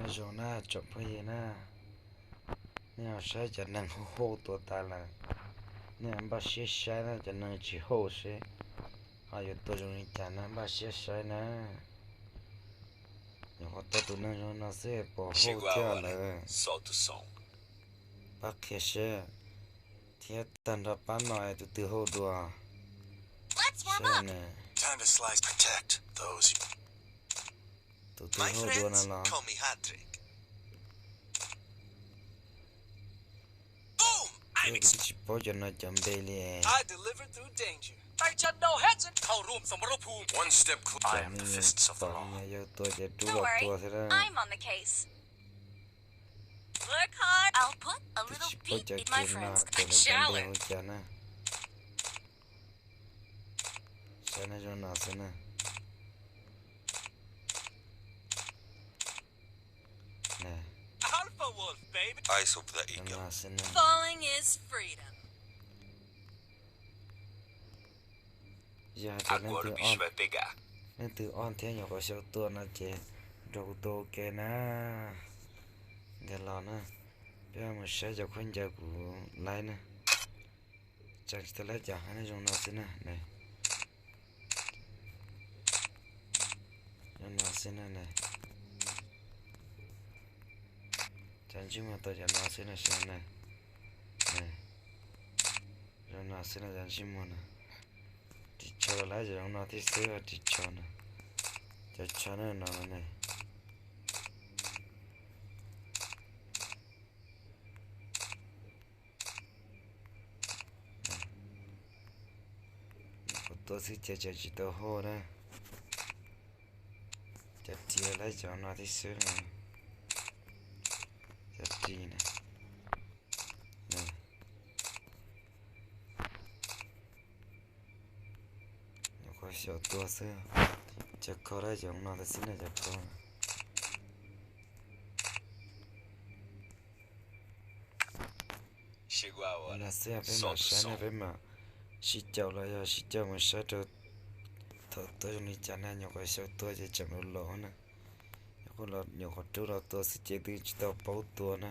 Zoo na tsoom phooj ywg na, nej ho saib cov neeg hauj hauj tua tas lawm, nej npaj siab saib na, cov neeg tsis hauj seb ho yuav tua zoo li cas na, npaj siab saib na. Nyuam qhuav tua tus neeg zoo no xwb pom hauj thiab lawm. Pab qhia seb, thiab tag nrho pab no es tus twg hauj dua. Seb ne, tus twg hauj dua no los. Kuv twb tsis paub cov no cov npe li. Cov me nyuam tom me nyuam yau tua ces rub los tua thiab na. Twb tsis paub cov kws no hais tias lawv cov npe hu cas na. Saib na, zoo no xwb na. Zoo no xwb na. Yog hais tias leej twg ob thiab nyuam qhuav xyaum tua no ces nrog kuv tua ua ke na. Ntawd los na, peb mus saib cov khaub ncaws kuv laib na. Tseem tsis tau laib cov hab, zoo no xwb na. Zoo no xwb na. Cov ntsej muag tau cov no xwb na, saib na. Zoo no xwb na cov ntsej muag na. Ris tsho los laib cov zoo no thiab xwb, ris tsho na. Cov tsho na no ne. Kuv tua xwb ces tseem tsis tau hauj na. Cov ris laib cov no thiab xwb na. Cov ris na. Nyuam qhuav xyaum tua xwb. Cov kho laib cov no tas xwb na, cov kho. Zoo no xwb peb mam saib na, peb mam sib caum los yog sib caum mus saib rau thaum tua zoo li cas na. Nyuam qhuav xyaum tua ces tseem los los na. Nyuam qhuav rub los tua xwb ces twb tsis tau paub tua na.